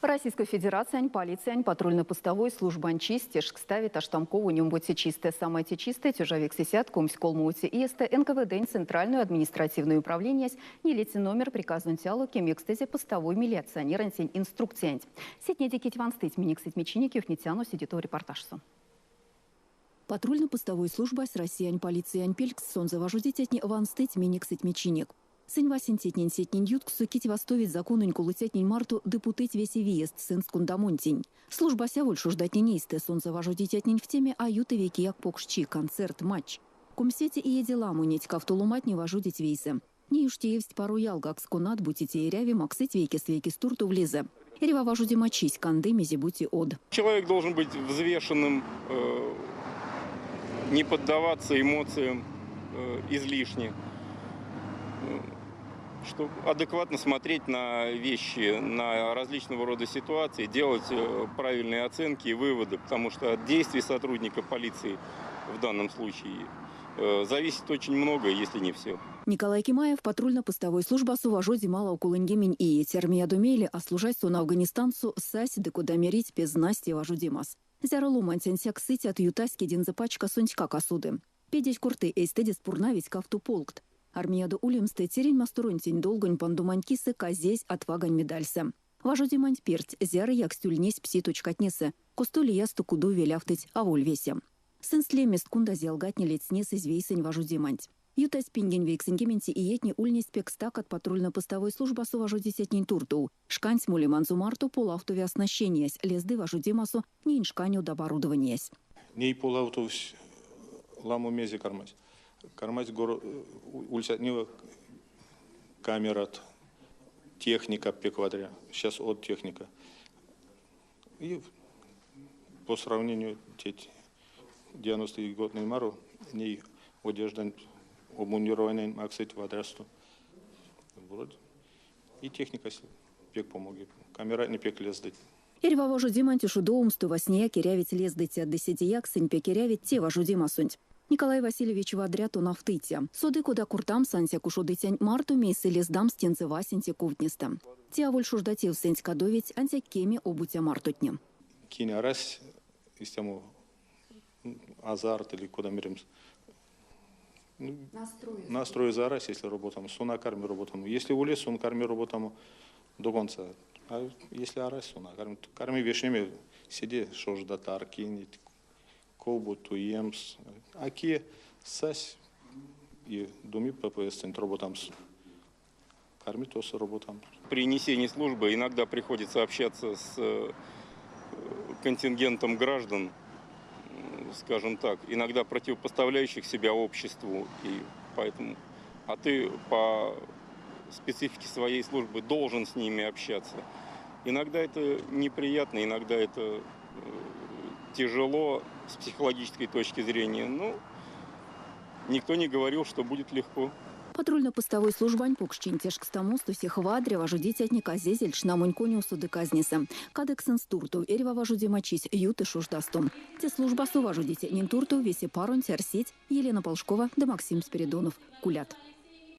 Российской Федерациянь полициянь патрульно-постовой службань чись тешкстави таштамковонь омбоце чистэ. Самай те чистэ 1923 иестэ НКВД-нь Центральной административной управлениясь нилеце номер приказонть ало кемекстызе постовой милиционерэнтень инструкциянть. Сетнеде кить ванстыть минек сэтьмечинек, ёвтнетяно седе тов репортажсо. Патрульно-постовой службась Россиянь полициянь пелькс, сонзэ важодицятне ванстыть минек сэтьмечинек. Сынь васенцетнень сетнень ютксо, кить вастовить закононь колыцятнень марто ды путыть весе виест сынст кундамонтень. Службась аволь шождатнень эйстэ, сонзэ важодицятнень втеме а юты вейкеяк покш чи, концерт, матч. 25 иеде ламо неть кавто ломантне важодить вейсэ. Ней уш теевсть паро ялгакс, конат, бути те эряви, максыть вейкест-вейкест туртов лезэ. Эрьва важодема чись канды мезе-бути од. Человек должен быть взвешенным, не поддаваться эмоциям излишне, чтобы адекватно смотреть на вещи, на различного рода ситуации, делать правильные оценки и выводы, потому что от действий сотрудника полиции в данном случае зависит очень много, если не все. Николай Кимаев патрульно-постовой службасо важоди малав 30 иеть. Армиядо мейле а служась сон Афганистансо, сась ды кода мерить пезнась те важодемас. Зяро ломанть ансяк сыть-а ютасть кедензэ пачка, сонськак а соды. Пейдезь корты, эйстэдест пурнавить кавто полкт. Армиядо улемстэ тиринь масторонтень долгонь пандомань кисэ казезь Отвагань медальсэ. Важодеманть перть зярыяксть ульнесь пси точкатнесэ, косто лиясто кудов велявтыть аволь весе. Сынст лемест кундазь ялгатне ледстнесызь вейсэнь важодеманть. Ютазь пингень 90-це иетне ульнесть пек стакат патрульно-постовой службасо важодицятнень туртов. Шканть молеманзо марто полавтови оснащениясь, лезды важодемасо неень шкань од оборудованиясь. Ней полавтовсь ламо мезе кармась. Кармась ульцятнева камерат, техника пек вадря. Сейчас од техника. И по сравнению теть 90 годтнэнь марто ней одежданть, обмундированиянть максыть вадрясто. Вроде. И техникась пек помоги. Камератне пек лездыть. Эрьва важодеманть ушодовомсто васняяк эрявить лездыцят ды седеяк сынь пек эрявить те важодемасонть. Николай Васильевич вадря тонавтыця. Соды, кода кортамс ансяк ушодыцянть марто, мейсэ лездамс тензэ васенце ковтнестэ. Те аволь шожда тевсэнть кадовить ансяк кеме обуця мартотне. Кинь арась истямо азарт или кода меремс, настроезэ арась, если роботамо, сон а карми роботамо. Если ули, сон карми роботамо до конца. А если арась, сон а карми. Карми вешнеме седе шожда таркинеть, ков туемс. А ки сась и думи ППС-нть роботамс, карми тосо роботамо. При несении службы иногда приходится общаться с контингентом граждан, скажем так, иногда противопоставляющих себя обществу, и поэтому, а ты по специфике своей службы должен с ними общаться. Иногда это неприятно, иногда это тяжело с психологической точки зрения, но никто не говорил, что будет легко. Патрульно-постовой службань покшчинть тешкстамосто сех вадря важодицятне казезельть шнамонь конёвсо ды казнесэ. Кадык сынст туртов эрьва важодема чись юты шождасто. Те службасо важодицятнень туртов весе паронть арсить Елена Полшкова ды Максим Спиридонов. Кулят.